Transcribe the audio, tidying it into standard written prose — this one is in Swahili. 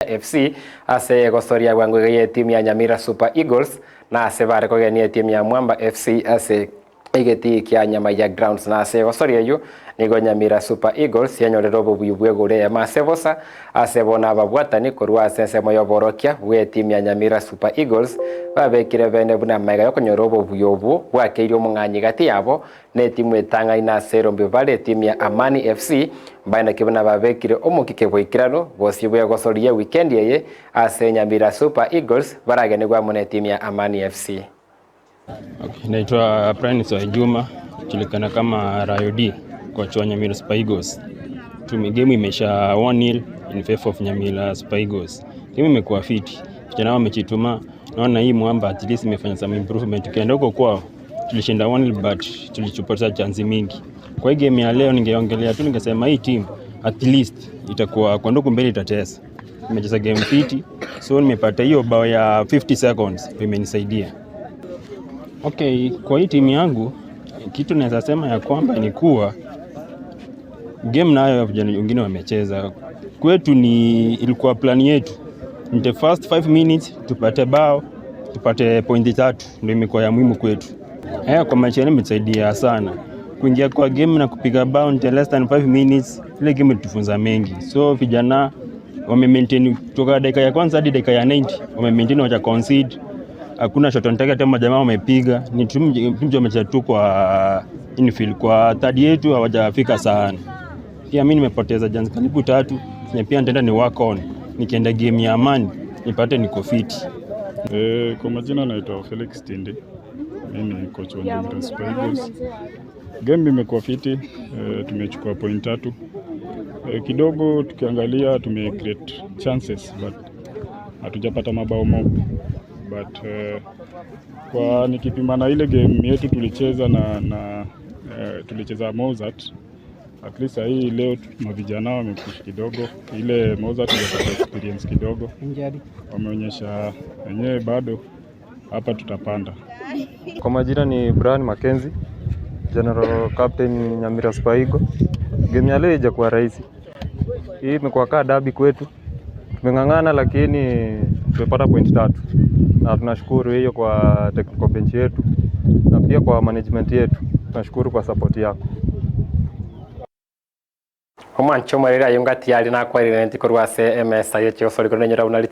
FC ase egosoria bwango iga y'etimu ya Nyamira Super Eagles na ase bare kogenia etimu ya Mwamba FC ase egetii kia Nyamaiya Grounds. Na ase egosoria eyio nigo Nyamira Super Eagles yanyorire obobuyu bw'egoro eyemo ase bosa ase bono ababwatani korwa ase ensemo y'oborokia bw'etimu ya Nyamira Super Eagles babekire bene buna amaiga y'okonyora obobuya obwo bwakeirie omong'anyi gati yabo Netimu etang'aine ase erombe bare etimu ya Amani FC mbaeneki buna babekire omokike boikeranu bosio bw'egosoria ewikendi eye ase Nyamira Super Eagles baragenigwe amo netimu ya Amani FC. Okay, naitwa Brian Swai Juma, julikana kama Rayo D, coach wa Nyamira Super Eagles. Game imeisha 1-0 in favor of Nyamira Super Eagles. Game imekuwa fiti. Vijana wamejituma. Naona hii Mwamba at least imefanya some improvement. Ukienda huko kwao tulishinda 1-0 but tulichupata chance mingi. Kwa hii game ya leo ningeongelea tu, ningesema hii team at least itakuwa kwa ndugu mbele itatesa. Imecheza game fiti, so nimepata hiyo bao ya 50 seconds imenisaidia. Okay, kwa hii timu yangu kitu naweza sema ya kwamba ni kuwa game nayo vijana wengine wamecheza kwetu, ni ilikuwa plan yetu in the first 5 minutes tupate bao, tupate pointi tatu, ndio imekuwa ya muhimu kwetu. Kwa maisha yangu imetusaidia sana kuingia kwa game na kupiga bao in less than 5 minutes. Ile game ilitufunza mengi, so vijana wame maintain kutoka dakika ya kwanza hadi dakika ya 90, wame maintain, wacha concede, hakuna shot on target ama jamaa wamepiga, ni timu wamecheza tu kwa infield, kwa third yetu hawajafika sana. Pia mimi nimepoteza chance karibu tatu, na pia nitaenda ni work on, nikienda game ya Amani nipate niko fiti. Kwa majina naitwa Felix Tindi. Mimi ni coach wa Nyamira Super Eagles. Game imekuwa fiti, tumechukua point tatu. Kidogo tukiangalia tume create chances but hatujapata mabao mob. But kwa nikipima na ile game yetu tulicheza na tulicheza Mozart, at least hii leo mavijana wamepush kidogo, ile Mozart ilipata experience kidogo, wameonyesha wenyewe bado hapa tutapanda. Kwa majina ni Brian Mackenzie, General Captain Nyamira Super Eagles. Game ya leo haijakuwa rahisi. Hii imekuwa kaa dabi kwetu. Tumeng'ang'ana lakini tumepata point tatu, na tunashukuru hiyo kwa technical bench yetu na pia kwa management yetu. Tunashukuru kwa support yako. Omwancho omorere aye ngati yari nakwarire nti korwa ase emesa ye chigosoriko nenyora buna.